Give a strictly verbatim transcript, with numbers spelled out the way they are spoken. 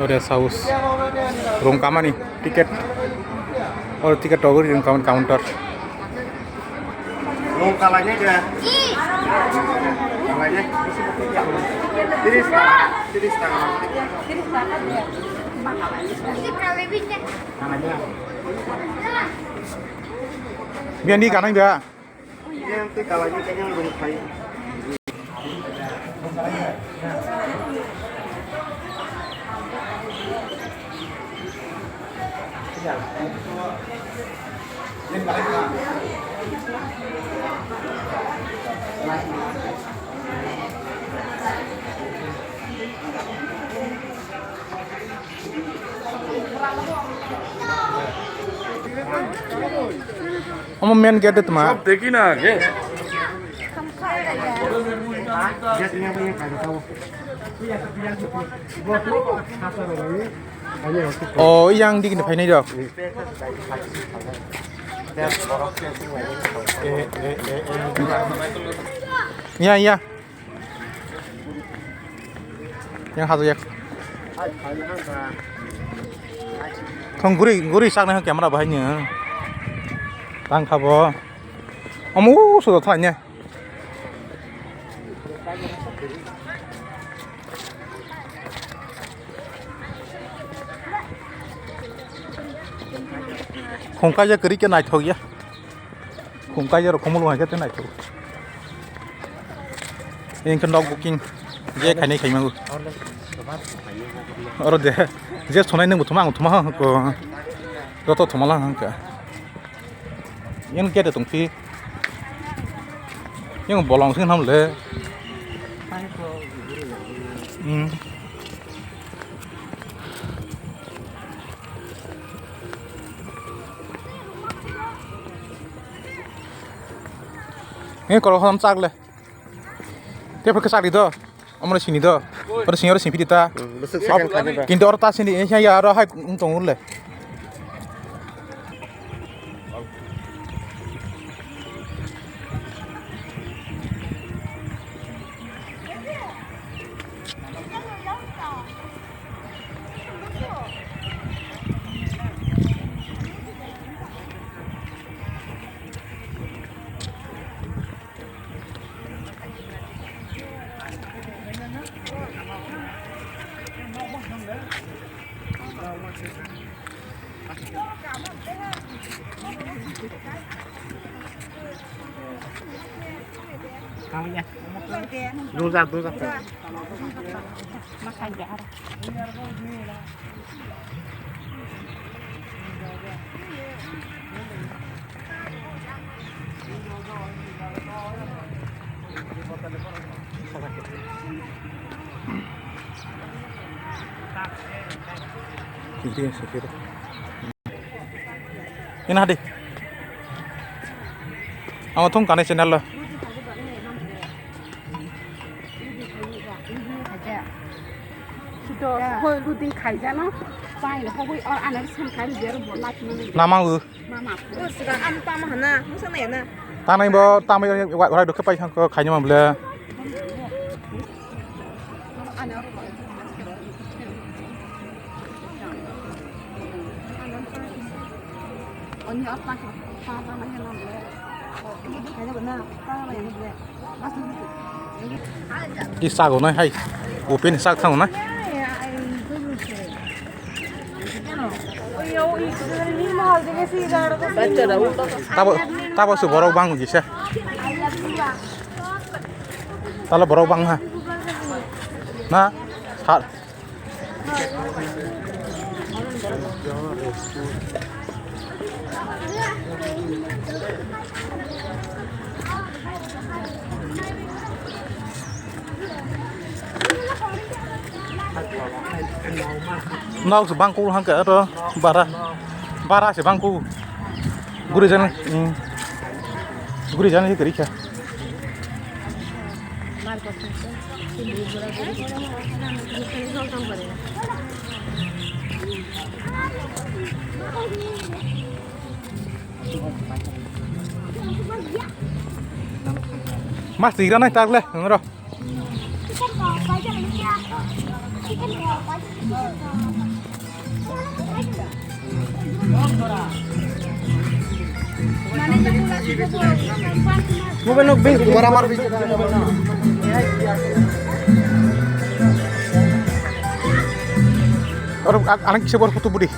Ore saus rung kamani ticket, ore ticket togori rung kamani counter. Rung kalainai de. Kalainai. Tiris taka, tiris taka. Biyan di kanang da. Yang ti kalainai kanyang rung khai. Omo main gate de tma. Sab dekhi na age. O, yang di kini phainai rok. Ya, ya. Yang satu ya. Thong guri, guri sak nai camera bahai ni. Tang khabo. Omo sudah thanya. Khongkaija kwrwi khe naithok ya. Khongkaija rok khumulwng hai khe tei naithok. Engkhe nok booking je khainai khaimango. Oro de je sonai nwngbo thuma ang thuma hangko. Joto thuma lang hangka. Yang kete tongphi. Yang bolong sing ham le. Hmm. Ini kalau ham chak le. Dia pakai chak itu. Amra sini do. Oro sini, oro sini pidi ta. Hmm, besok second kali, Pak. Kintu oro ta sini, eh, ya, oro hai, untung ule. Dungja, dungja. Ini hadi. Ang thung kani channel lo. Namang u. Tanai bo tamai wa-, warai dokhe pai hangko khaini mamle. Di sago nai hai. Open sak thango na. Tabo, tabo se borok bang gisa. Talo borok bang ha. Na, sa-, Nok se bangku hangke aro bara, bara se bangku. Guri jani, hmm. Guri jani kiri kha. Mas tigra nai tagle, ngoro. Mobile nok bing. Oro, a-, anak kisa bor photo budi.